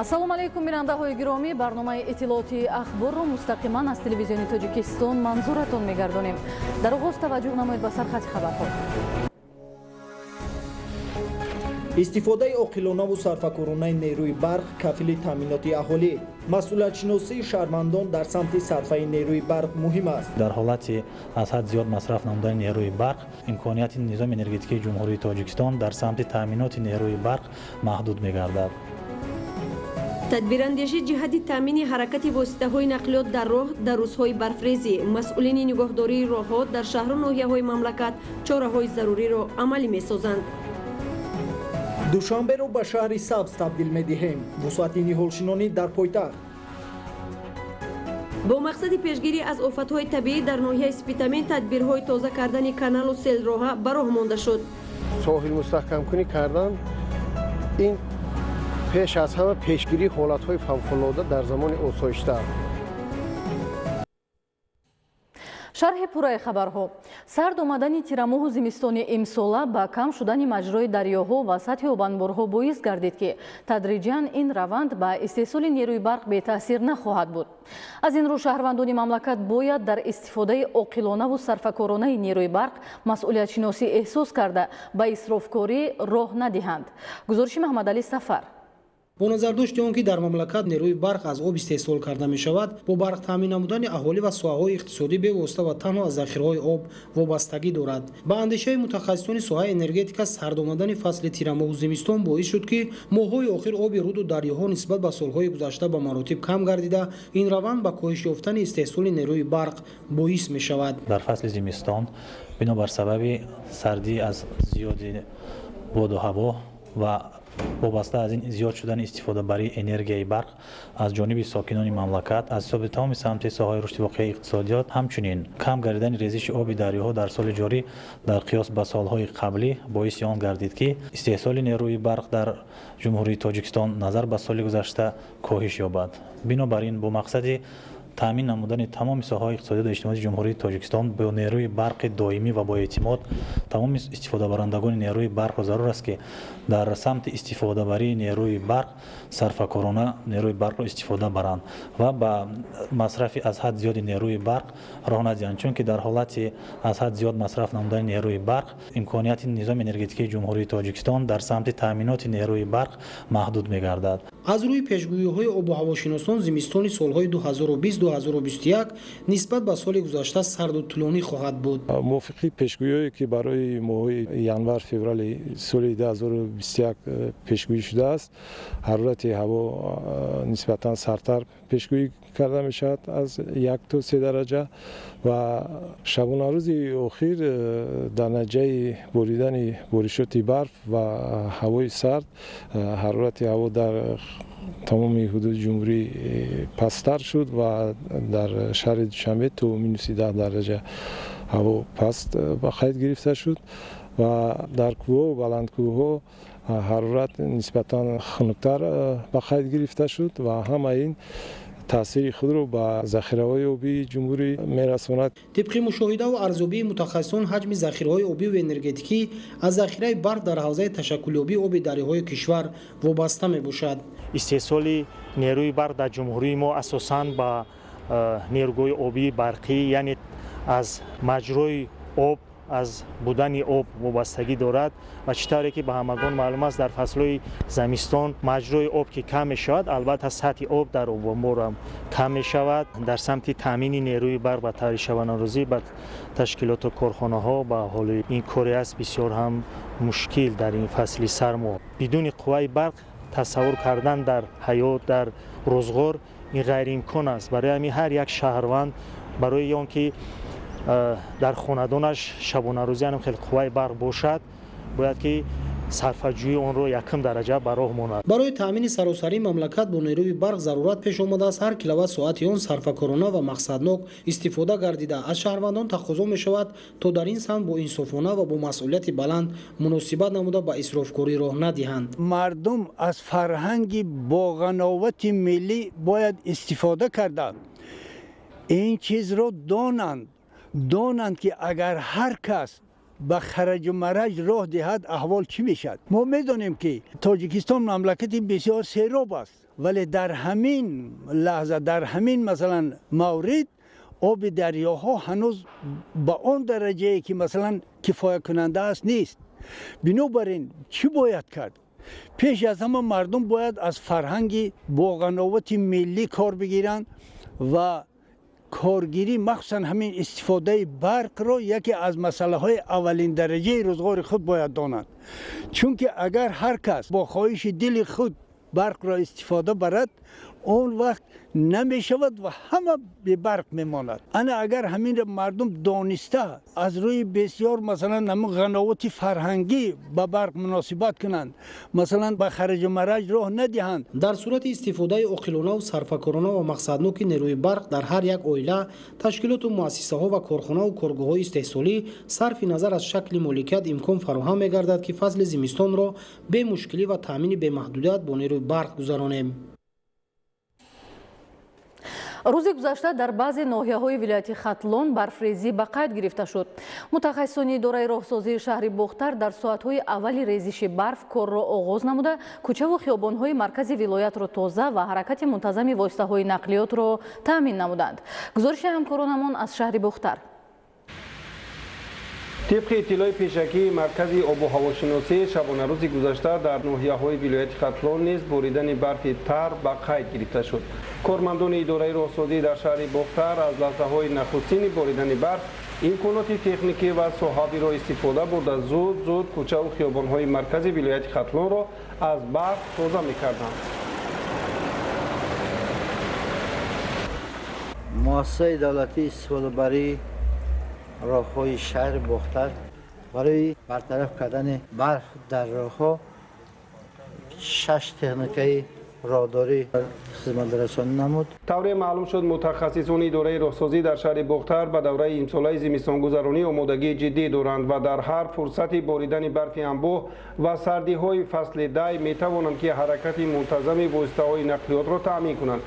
Ассалому алайкум, бинандаҳои гиромӣ. Барномаи иттилоотии Ахборро мустақиман аз Телевизиони Тоҷикистон манзуратон мегардонем. Дар оғоз таваҷҷӯҳ намоед ба сархати хабарҳо. Истифодаи оқилонаву сарфакоронаи нерӯи барқ кафили таъминоти аҳолӣ. Масъулиятшиносии шаҳрвандон дар самти сарфаи нерӯи барқ муҳим аст. Дар ҳолати аз ҳад зиёд масраф намудани нерӯи барқ, имконияти низоми энергетикии Ҷумҳурии Тоҷикистон дар самти таъминоти нерӯи барқ маҳдуд мегардад. Тадбирандешӣ ҷиҳати таъмини ҳаракати воситаҳои нақлиёт дар роҳ дар рӯзҳои барфрезӣ. Масъулини нигоҳдории роҳҳо дар шаҳру ноҳияҳои мамлакат чораҳои заруриро амалӣ месозанд. Душанберо ба шаҳри сабз табдил медиҳем. Вусъати ниҳолшинонӣ дар пойтахт. Бо мақсади пешгирӣ аз офатҳои табиӣ дар ноҳияи Спитамен тадбирҳои тоза кардани каналу селроҳа ба роҳ монда шуд. Соҳил мустаҳкамкунӣ кардан ин пеш аз ҳама пешгирии ҳолатҳои фавқулода дар замони осоишта. Шарҳи пурраи хабарҳо. Сард омадани тирамоҳу зимистони имсола ба кам шудани маҷрои дарёҳо ва сатҳи обанборҳо боис гардид, ки тадриҷан ин раванд ба истеҳсоли нерӯи барқ бетаъсир нахоҳад буд. Аз ин рӯ шаҳрвандони мамлакат бояд дар истифодаи оқилонаву сарфакоронаи нерӯи барқ масъулиятшиносӣ эҳсос карда, ба исрофкорӣ роҳ надиҳанд. Гузориши Маҳаммадалӣ Сафар. Бо назардошти он ки дар мамлакат нерӯи барқ аз об истеҳсол карда мешавад, бо барқ таъмин намудани аҳолӣ ва соҳаҳои иқтисодӣ бевосита ва танҳо аз захираҳои об вобастагӣ дорад. Ба андешаи мутахассисони соҳаи энергетика, сард омадани фасли тирамоҳу зимистон боис шуд, ки моҳҳои охир оби руду дарёҳо нисбат ба солҳои гузашта ба маротиб кам гардида, ин раванд ба коҳиш ёфтани истеҳсоли нерӯи барқ боис мешавад. Дар фасли зимистон бинобар сабаби сардӣ аз зиёди боду ҳаво ва вобаста аз ин зиёд шудани истифодабарии энергияи барқ аз ҷониби сокинони мамлакат аз ҳисоби тамоми самти соҳаҳои рушди воқеии иқтисодиёт, ҳамчунин кам гардидани резиши оби дарёҳо дар соли ҷорӣ дар қиёс ба солҳои қаблӣ боиси он гардид, ки истеҳсоли нерӯи барқ дар Ҷумҳурии Тоҷикистон назар ба соли гузашта коҳиш ёбад. Бинобар ин, бо мақсади таъмин намудани тамоми соҳаҳои иқтисодиёту иҷтимоии Ҷумҳурии Тоҷикистон бо нерӯи барқи доимӣ ва боэътимод, тамоми истифодабарандагони нерӯи барқро зарур аст, ки дар самти истифодабарии нерӯи барқ сарфакорона нерӯи барқро истифода баранд ва ба масрафи аз ҳад зиёди нерӯи барқ роҳ надиҳанд, чунки дар ҳолати аз ҳад зиёд масраф намудани нерӯи барқ имконияти низоми энергетикии Ҷумҳурии Тоҷикистон дар самти таъминоти нерӯи барқ маҳдуд мегардад. Аз рӯи пешгӯиҳои обу ҳавошиносон, зимистони солҳои 2020-2021 нисбат ба соли гузашта сарду тӯлонӣ хоҳад буд. Мувофиқи пешгӯиҳое, ки барои моҳҳои январ феврали соли 2021 пешгӯӣ шудааст, ҳарорати ҳаво нисбатан сардтар пешгӯӣ карда мешавад аз 1 то 3 дараҷа ва шабонарӯзи охир дар натиҷаи боридани боришоти барф ва ҳавои сард ҳарорати ҳаво дар тамоми ҳудуди ҷумҳурӣ пасттар шуд ва дар шаҳри Душанбе то минуси 10 дараҷа ҳаво паст ба қайд гирифта шуд ва дар кӯҳҳо баландкӯҳҳо ҳарорат нисбатан хунуктар ба қайд гирифта шуд ва ҳама ин таъсири худро ба захираҳои обии ҷумҳурӣ мерасонад. Тибқи мушоҳидаву арзёбии мутахассисон, ҳаҷми захираҳои обиву энергетикӣ аз захираи барқ дар ҳавзаи ташаккулёбии оби дарёҳои кишвар вобаста мебошад. Истеҳсоли нерӯи барқ дар ҷумҳурии мо асосан ба нерӯгоҳи обии барқӣ, яъне аз маҷрои об, аз будани об вобастагӣ дорад ва чӣ тавре ки ба ҳамагон маълум аст, дар фаслҳои замистон маҷрои об ки кам мешавад, албатта сатҳи об дар обанборам кам мешавад. Дар самти таъмини нерӯи барқ ба таври шабонарӯзӣ ба ташкилоту корхонаҳо ба аҳолӣ ин коре аст бисёр ҳам мушкил дар ин фасли сармо. Бидуни қувваи барқ тасаввур кардан дар ҳаёт, дар рӯзғор ин ғайриимкон аст. Барои ҳамин ҳар як шаҳрванд барои он ки дар хонадонаш шабонарӯзӣ ҳам хеле қувваи барқ бошад, бояд ки сарфаҷӯии онро якум дараҷа ба роҳ монад. Барои таъмини саросарии мамлакат бо нерӯи барқ зарурат пеш омадааст ҳар киловатт соати он сарфакорона ва мақсаднок истифода гардида, аз шаҳрвандон тақозо мешавад, то дар ин самт бо инсофона ва бо масъулияти баланд муносибат намуда, ба исрофкорӣ роҳ надиҳанд. Мардум аз фарҳанги боғановати миллӣ бояд истифода карда, ин чизро донанд, ки агар ҳар кас ба хараҷу мараҷ роҳ диҳад, аҳвол чӣ мешавад. Мо медонем, ки Тоҷикистон мамлакати бисёр сероб аст. Вале дар ҳамин лаҳза, дар ҳамин масалан маврид, оби дарёҳо ҳанӯз ба он дараҷае ки масалан кифоякунанда аст нест. Бинобар ин чӣ бояд кард? Пеш аз ҳама мардум бояд аз фарҳанги боғановати миллӣ кор бигиранд ва коргирӣ, махсусан ҳамин истифодаи барқро яке аз масъалаҳои аввалин дараҷаи рӯзғори худ бояд донанд. Чунки агар ҳар кас бо хоҳиши дили худ барқро истифода барад, он вақт намешавад ва ҳама бебарқ мемонад. Ана агар ҳаминро мардум дониста аз рӯи бисёр масалан ҳамин ғановати фарҳангӣ ба барқ муносибат кунанд, масалан ба хараҷу мараҷ роҳ надиҳанд. Дар сурати истифодаи оқилонаву сарфакорона ва мақсадноки нерӯи барқ дар ҳар як оила, ташкилоту муассисаҳо ва корхонаву коргоҳҳои истеҳсолӣ сарфи назар аз шакли моликият имкон фароҳам мегардад, ки фасли зимистонро бемушкилӣ ва таъмини бемаҳдудият бо нерӯи барқ гузаронем. Рӯзи гузашта дар баъзе ноҳияҳои вилояти Хатлон барфрезӣ ба қайд гирифта шуд. Мутахассисони идораи роҳсозии шаҳри Бохтар дар соатҳои аввали резиши барф корро оғоз намуда, кӯчаву хиёбонҳои маркази вилоятро тоза ва ҳаракати мунтазами воситаҳои нақлиётро таъмин намуданд. Гузориши ҳамкоронамон аз шаҳри Бохтар. Тибқи иттилои пешакии маркази обу ҳавошиносӣ, шабонарӯзи гузашта дар ноҳияҳои вилояти Хатлон низ боридани барфи тар ба қайд гирифта шуд. Кормандони идораи роҳсозӣ дар шаҳри Бохтар аз лаҳзаҳои нахустини боридани барф имконоти техникӣ ва соҳавиро истифода бурда, зуд-зуд кӯчаву хиёбонҳои маркази вилояти Хатлонро аз барф тоза мекарданд. Муассисаи давлатии истифодабарии роҳҳои шаҳри Бохтар барои бартараф кардани барф дар роҳҳо 6 техникаи роҳдорӣ хизматрасонӣ намуд. Тавре маълум шуд, мутахассисони идораи роҳсозӣ дар шаҳри Бохтар ба давраи имсолаи зимистонгузаронӣ омодагии ҷиддӣ доранд ва дар ҳар фурсати боридани барфи анбӯҳ ва сардиҳои фасли дай метавонанд, ки ҳаракати мунтазами воситаҳои нақлиётро таъмин кунанд.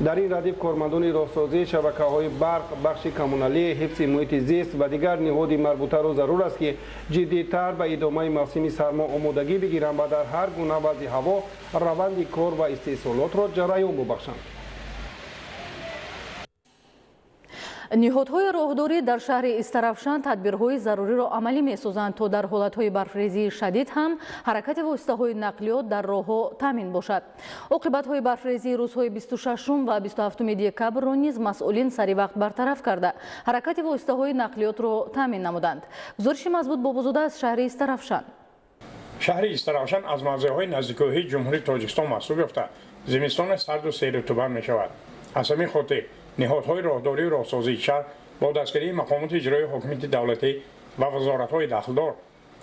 Дар ин радиф кормандони роҳсозӣ, шабакаҳои барқ, бахши коммуналӣ, ҳифзи муҳити зист ва дигар ниҳоди марбутаро зарур аст, ки ҷиддитар ба идомаи мавсими сармо омодагӣ бигиранд ва дар ҳар гуна вазъи ҳаво раванди кор ва истеҳсолотро ҷараён бубахшанд. Ниҳодҳои роҳдорӣ дар шаҳри Истаравшан тадбирҳои заруриро амалӣ месозанд, то дар ҳолатҳои барфрезии шадид ҳам ҳаракати воситаҳои нақлиёт дар роҳҳо таъмин бошад. Оқибатҳои барфрезии рӯзҳои 26 ва 27 декабрро низ масъулин сари вақт бартараф карда, ҳаракати воситаҳои нақлиётро таъмин намуданд. Гузориши мазбут Бобозода аз шаҳри Истаравшан. Шаҳри Истаравшан аз мавзеъҳои наздикӯҳии Ҷумҳурии Тоҷикистон маҳсуб ёфта, зимистони сарду серутубат мешавад. Аз ҳамин хотир ниҳодҳои роҳдорию роҳсозии шаҳр бо дастгирии мақомоти иҷроии ҳокимияти давлатӣ ва вазоратҳои дахлдор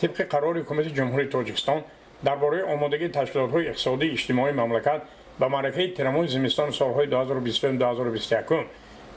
тибқи қарори Ҳукумати Ҷумҳурии Тоҷикистон дар бораи омодагии ташкилотҳои иқтисодию иҷтимоии мамлакат ба маъракаи тирамоҳи зимистони солҳои 2020-2021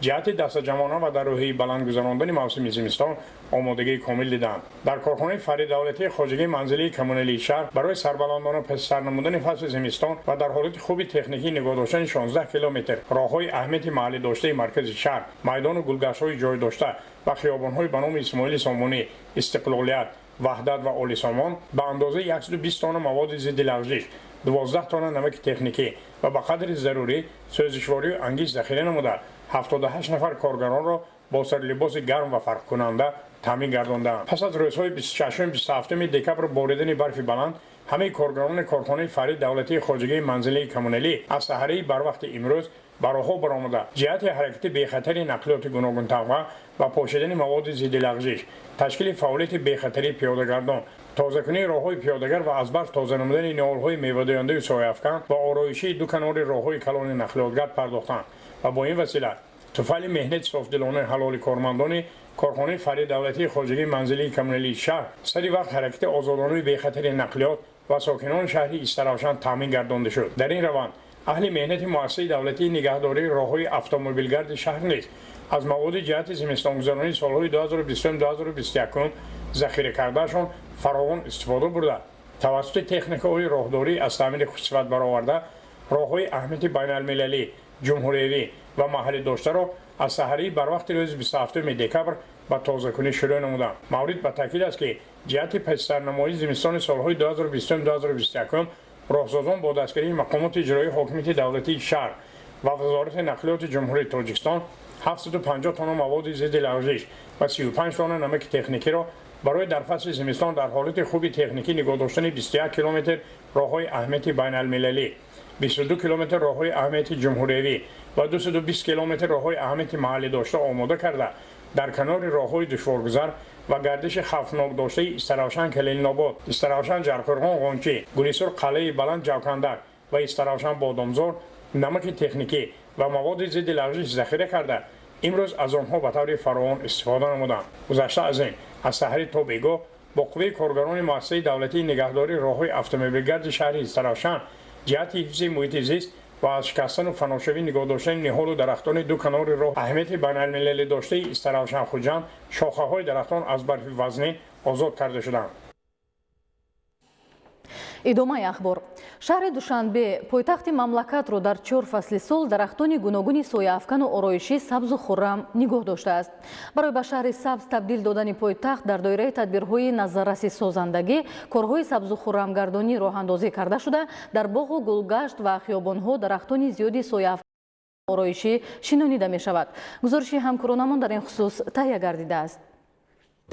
ҷиҳати дастаҷамъона ва дар рӯҳияи баланд гузарондани мавсими зимистон омодагии комил диданд. Дар корхонаи фаръи давлатии хоҷагии манзилии коммуналии шаҳр барои сарбаландона пасисар намудани фасли зимистон ва дар ҳолати хуби техникӣ нигоҳ доштани 16 километр роҳҳои аҳамияти маҳаллӣ доштаи маркази шаҳр, майдону гулгаштҳои ҷой дошта ва хиёбонҳои ба номи Исмоили Сомонӣ, Истиқлолият, Ваҳдат ва Олисомон ба андозаи 120 тонна маводи зидди лағжиш, 12 тонна намаки техникӣ ва ба қадри зарурӣ сӯзишворию ангиш захира намуда, 78 нафар коргаронро бо сарлибоси гарм ва фарқкунанда таъмин гардонданд. Пас аз рӯзҳои 26-27 декабр боридани барфи баланд, ҳамаи коргарони корхонаи фаръи давлатии хоҷагии манзилии коммуналӣ аз саҳараи барвақти имрӯз ба роҳҳо баромада, ҷиҳати ҳаракати бехатари нақлиёти гуногунтавъа ва пошидани маводи зидди лағжиш, ташкили фаъолияти бехатарии пиёдагардон, тозакунии роҳҳои пиёдагар ва аз барф тоза намудани ниҳолҳои мевадояндаю сояафкан ва ороишии ду канори роҳҳои калони нақлиётгард пардохтанд ва бо ин васила туфайли меҳнати софдилонаи ҳалоли кормандони корхонаи фаръи давлатии хоҷагии манзилии коммуналии шаҳр сари вақт ҳаракати озодонаи бехатари нақлиёт ва сокинони шаҳри Истаравшан таъмин гардонда шуд. Дар ин раванд аҳли меҳнати муассисаи давлатии нигаҳдории роҳҳои автомобилгарди шаҳр низ аз маводи ҷиҳати зимистонгузаронии солҳои 2020-2021 захира кардаашон фаровон истифода бурда, тавассути техникаҳои роҳдорӣ аз таъмири хушсифат бароварда, роҳҳои аҳамияти байналмилалӣ, ҷумҳуриявӣ ва маҳаллӣ доштаро аз саҳарии барвақти рӯзи 27 декабр ба тозакунӣ шурӯъ намуданд. Маврид ба таъкид аст, ки ҷиҳати пасисарнамоии зимистони солҳои 2020-2021 Роҳсозон бо дастгирии мақомоти иҷроии ҳокимияти давлатии шаҳр ва Вазорати нақлиёти Ҷумҳурии Тоҷикистон 750 тонна маводи зидди лағжиш ва 35 тонна намаки техникиро барои дар фасли зимистон дар ҳолати хуби техникӣ нигоҳ доштани 21 километр роҳҳои аҳамияти байналмилалӣ, 22 километр роҳҳои аҳамияти ҷумҳуриявӣ ва 220 километр роҳҳои аҳамияти маҳаллӣ дошта омода карда, дар канори роҳҳои душворгузар ва гардиши хавфнок доштаи Истаравшан Калилнобод, Истаравшан Ҷарқурғон Ғончӣ, Гулисур Қалъаи Баланд Ҷавкандак ва Истаравшан Бодомзор намаки техникӣ ва маводи зидди лағжиш захира карда, имрӯз аз онҳо ба таври фаровон истифода намуданд. Гузашта аз ин, аз саҳарӣ то бегоҳ бо қувваи коргарони муассисаи давлатии нигаҳдории роҳҳои автомобилгарди шаҳри Истаравшан ҷиҳати ҳифзи муҳити зист ва аз шикастану фаношавӣ нигоҳ доштани ниҳолу дарахтони ду канори роҳ аҳамияти байналмилалӣ доштаи Истаравшан Хуҷанд шохаҳои дарахтон аз барфи вазнин озод карда шуданд. Идомаи ахбор. Шаҳри Душанбе, пойтахти мамлакатро дар чор фасли сол дарахтони гуногуни сояафкану ороишӣ сабзу хуррам нигоҳ доштааст. Барои ба шаҳри сабз табдил додани пойтахт дар доираи тадбирҳои назарраси созандагӣ корҳои сабзу хуррамгардонӣ роҳандозӣ карда шуда, дар боғу гулгашт ва хиёбонҳо дарахтони зиёди сояафкану ороишӣ шинонида мешавад. Гузориши ҳамкоронамон дар ин хусус таҳия гардидааст.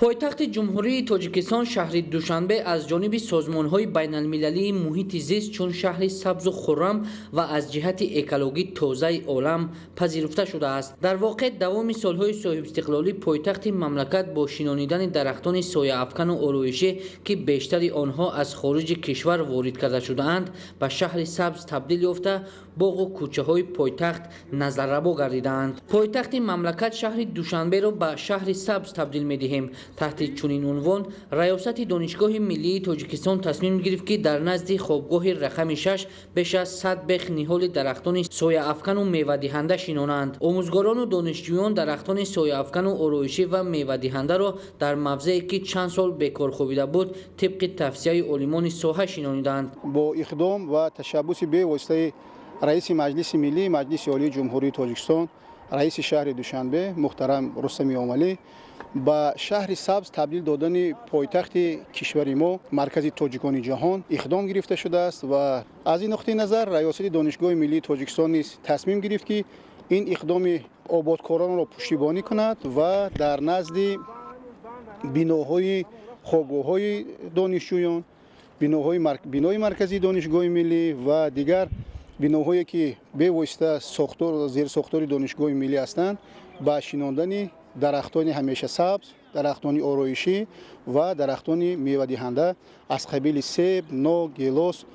Пойтахти Ҷумҳурии Тоҷикистон шаҳри Душанбе аз ҷониби созмонҳои байналмилалии муҳити зист чун шаҳри сабзу хуррам ва аз ҷиҳати экологӣ тозаи олам пазируфта шудааст. Дар воқеъ давоми солҳои соҳибистиқлолӣ пойтахти мамлакат бо шинонидани дарахтони сояафкану ороишӣ, ки бештари онҳо аз хориҷи кишвар ворид карда шудаанд, ба шаҳри сабз табдил ёфта, боғу кӯчаҳои пойтахт назаррабо гардидаанд. Пойтахти мамлакат шаҳри Душанберо ба шаҳри сабз табдил медиҳем. Таҳти чунин унвон Раёсати Донишгоҳи миллии Тоҷикистон тасмим гирифт, ки дар назди хобгоҳи рақами 6 беш аз 100 бех ниҳоли дарахтони сояафкану мевадиҳанда шинонанд. Омӯзгорону донишҷӯён дарахтони сояафкану ороишӣ ва мевадиҳандаро дар мавзее, ки чанд сол бекор хобида буд, тибқи тавсияи олимони соҳа шинониданд. Бо иқдом ва ташаббуси бевоситаи раиси Маҷлиси миллӣ Маҷлиси Олии Ҷумҳурии Тоҷикистон, раиси шаҳри Душанбе муҳтарам Рустами Эмомалӣ ба шаҳри сабз табдил додани пойтахти кишвари мо, маркази тоҷикони ҷаҳон, иқдом гирифта шудааст ва аз ин нуқтаи назар Раёсати Донишгоҳи миллии Тоҷикистон низ тасмим гирифт, ки ин иқдоми ободкоронро пуштибонӣ кунад ва дар назди биноҳои хобгоҳҳои донишҷӯён, бинои марказии Донишгоҳи миллӣ ва дигар биноҳое, ки бевосита зерсохтори Донишгоҳи миллӣ ҳастанд, ба шинондани дарахтони ҳамеша сабз, дарахтони ороишӣ ва дарахтони мевадиҳанда аз қабили себ, нок, гелос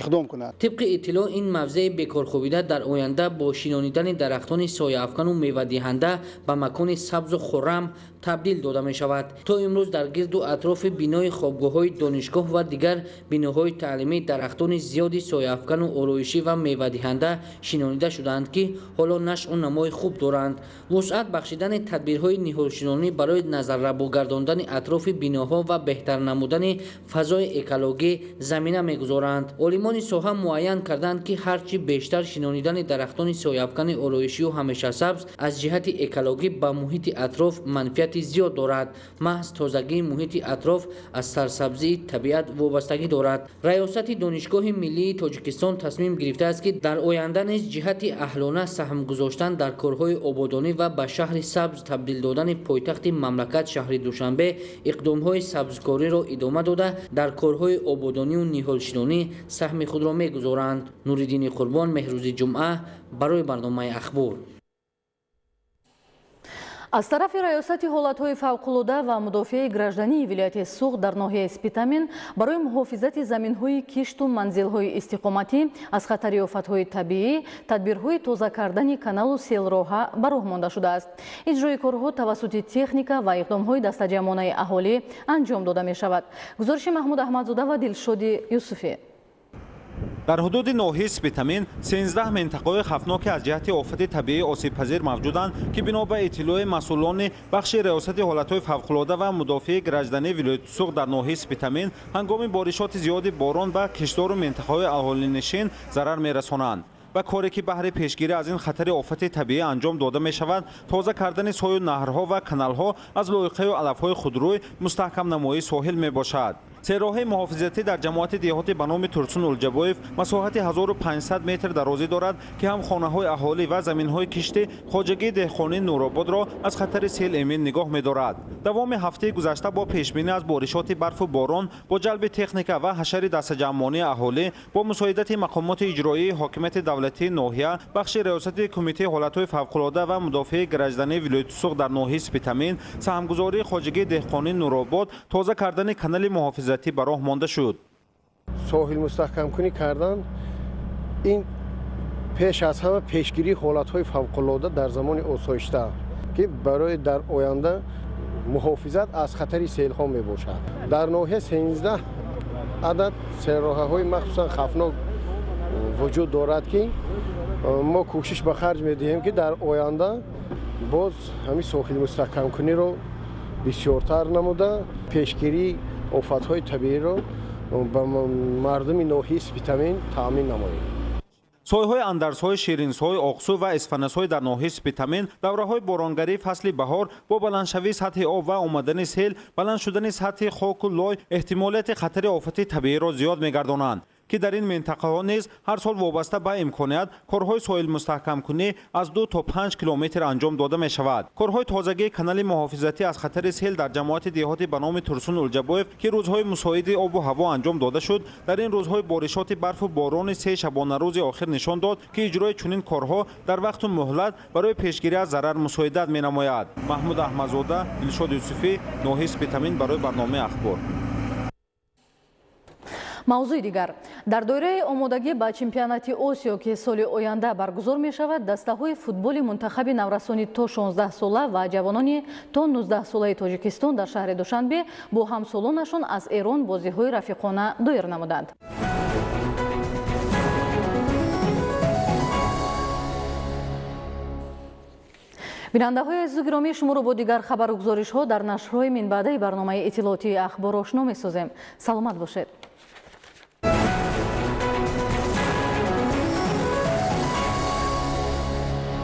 иқдом кунад. Тибқи иттилоъ, ин мавзеи бекорхобида дар оянда бо шинонидани дарахтони сояафкану мевадиҳанда ба макони сабзу хуррам табдил дода мешавад. То имрӯз дар гирду атрофи бинои хобгоҳҳои донишгоҳ ва дигар биноҳои таълимӣ дарахтони зиёди сояафкану ороишӣ ва мевадиҳанда шинонида шудаанд, ки ҳоло нашъу намои хуб доранд. Вусъат бахшидани тадбирҳои ниҳолшинонӣ барои назаррабо гардондани атрофи биноҳо ва беҳтар намудани фазои экологӣ замина мегузоранд. Олимони соҳа муайян карданд, ки ҳарчи бештар шинонидани дарахтони сояафкани ороишию ҳамешасабз аз ҷиҳати экологӣ ба муҳити атроф манфиати зиёд дорад. Маҳз тозагии муҳити атроф аз сарсабзии табиат вобастагӣ дорад. Раёсати Донишгоҳи миллии Тоҷикистон тасмим гирифтааст, ки дар оянда низ ҷиҳати аҳлона саҳм гузоштан дар корҳои ободонӣ ва ба шаҳри сабз табдил додани пойтахти мамлакат шаҳри Душанбе иқдомҳои сабзкориро идома дода, дар корҳои ободонию ниҳолшинонӣ саҳми худро мегузоранд. Нуриддини Қурбон, Меҳрӯзи Ҷумъа, барои барномаи Ахбор. Аз тарафи Раёсати ҳолатҳои фавқулода ва мудофиаи граждании вилояти Суғд дар ноҳияи Спитамен барои муҳофизати заминҳои кишту манзилҳои истиқоматӣ аз хатари офатҳои табиӣ тадбирҳои тоза кардани каналу селроҳа ба роҳ монда шудааст. Иҷрои корҳо тавассути техника ва иқдомҳои дастаҷамъонаи аҳолӣ анҷом дода мешавад. Гузориши Маҳмуд Аҳмадзода ва Дилшоди Юсуфӣ. Дар ҳудуди ноҳияи Спитамен 13 минтақаҳои хавфноке аз ҷиҳати офати табиӣ осебпазир мавҷуданд, ки бино ба иттилои масъулони бахши Раёсати ҳолатҳои фавқулода ва мудофиаи граждании вилояти Суғд дар ноҳияи Спитамен ҳангоми боришоти зиёди борон ба киштору минтақаҳои аҳолинишин зарар мерасонанд. Ва коре ки баҳри пешгирӣ аз ин хатари офати табиӣ анҷом дода мешавад, тоза кардани сою наҳрҳо ва каналҳо аз лоиқаю алафҳои худрӯй, мустаҳкам намоии соҳил мебошад. Сероҳаи муҳофизатӣ дар ҷамоати деҳоти ба номи Турсун Улҷабоев масоҳати 1500 метр дарозӣ дорад, ки ҳам хонаҳои аҳолӣ ва заминҳои кишти хоҷагии деҳқонии Нурободро аз хатари сел эмин нигоҳ медорад. Давоми ҳафтаи гузашта бо пешбинӣ аз боришоти барфу борон, бо ҷалби техника ва ҳашари дастаҷамъонии аҳолӣ, бо мусоидати мақомоти иҷроии ҳокимияти давлатии ноҳия, бахши риёсати кумитаи ҳолатҳои фавқулода ва мудофиаи граждании вилояти Суғд дар ноҳияи Спитамен, саҳмгузории хоҷагии деҳқонии Нуробод, тоза кардани канали муҳофизатӣ ба роҳ монда шуд. Соҳил мустаҳкамкунӣ кардан ин пеш аз ҳама пешгирии ҳолатҳои фавқулода дар замони осоишта, ки барои дар оянда муҳофизат аз хатари селҳо мебошад. Дар ноҳия 13 адад серроҳаҳои махсусан хавфнок вуҷуд дорад, ки мо кӯшиш ба харҷ медиҳем, ки дар оянда боз ҳамин соҳил мустаҳкамкуниро бисёртар намуда, пешгирии офатҳои табииро ба мардуми ноҳияи Спитамен таъмин намоем. Сойҳои Андарсҳои, Ширинсой, Оқсу ва Исфанасой дар ноҳияи Спитамен давраҳои боронгарии фасли баҳор бо баландшавии сатҳи об ва омадани сел, баланд шудани сатҳи хоку лой эҳтимолияти хатари офати табииро зиёд мегардонанд, ки дар ин минтақаҳо низ ҳар сол вобаста ба имконият корҳои соҳилмустаҳкамкунӣ аз 2 то 5 километр анҷом дода мешавад. Корҳои тозагии канали муҳофизатӣ аз хатари сел дар ҷамоати деҳоти ба номи Турсун Улҷабоев, ки рӯзҳои мусоиди обу ҳаво анҷом дода шуд, дар ин рӯзҳои боришоти барфу борони се шабонарӯзи охир нишон дод, ки иҷрои чунин корҳо дар вақту муҳлат барои пешгирӣ аз зарар мусоидат менамояд. Маҳмуд Аҳмадзода, Дилшод Юсуфӣ, ноҳияи Спитамен барои барномаи Ахбор. Мавзӯи дигар. Дар доираи омодагӣ ба чемпионати Осиё, ки соли оянда баргузор мешавад, дастаҳои футболи мунтахаби наврасони то 16 сола ва ҷавонони то 19 солаи Тоҷикистон дар шаҳри Душанбе бо ҳамсолонашон аз Эрон бозиҳои рафиқона доир намуданд. Бинандаҳои азизу гиромӣ, шуморо бо дигар хабару гузоришҳо дар нашрҳои минбаъдаи барномаи иттилоотии Ахбор ошно месозем. Саломат бошед.